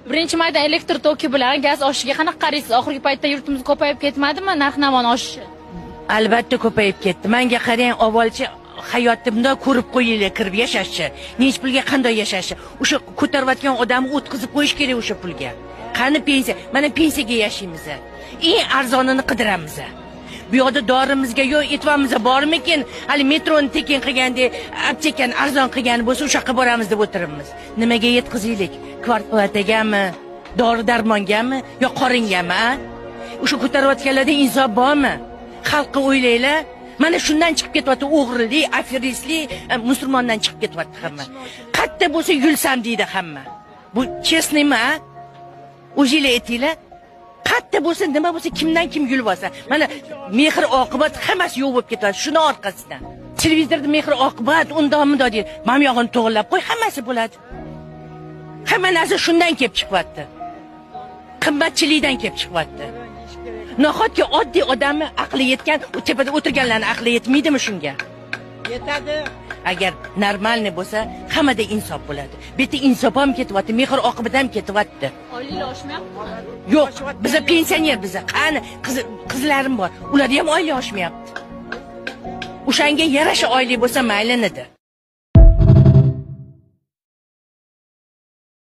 1 maydan elektr toki bilan gaz oshishiga qanaqa qaraysiz? Oxirgi paytda yurtimizda ko'payib ketmadimi narx navoni oshishi? Albatta, ko'payib ketdi. Manga qarang, avvalchi hayotni bundoq ko'rib qo'yinglar, kirib yashashni, nechi pulga qanday yashashi. O'sha ko'tarayotgan odamni o'tkazib qo'yish kerak o'sha pulga. Qani pensiya? Mana, pensiyaga yashaymiz, eng arzonini qidiramiz. Bu yoqda dorimizga yo'q, etvamiz bormikin? Hali metroni tekin qilgandek, aptekani arzon qilgan bo'lsa, o'sha yoqqa boramiz deb o'tiribmiz. Nimaga yetkazaylik? Квартплата gami, dori darmongami yo qoringami, a? O'sha ko'tarayotganlarda insof bormi? Xalqqa o'ylanglar. Mana shundan chiqib ketyapti o'g'rilik, aferistlik, musulmondan chiqib ketyapti hamma. Qayerda bo'lsa yulsam deydi hamma. Bu честный mi, a? O'zinglar aytinglar. Qayerda bo'lsa, nima bo'lsa, kimdan kim yulib olsa. Mana, mehr oqibat hammasi yo'q bo'lib ketyapti shuni orqasidan. Televizorda mehr oqibat undoq mundoq deydi. Mana bu yog'ini to'g'irlab qo'y, hammasi bo'ladi. Hamma narsa shundan kelib chiqyapti, qimmatchilikdan kelib chiqyapti. Nahotki oddiy odamni aqli yetgan, u tepada o'tirganlarni aqli yetmaydimi shunga? Yetadi. Agar нормальный bo'lsa, hammada insof bo'ladi. Bu yerda insof ham ketyapti, mehr oqibat ham ketyapti. Oyliklar oshmayaptimi? Yo'q, biza pensioner, biza. Qani, qizlarim bor, ularda ham oylik oshmayapti. O'shanga yarasha oylik bo'lsa, mayli edi.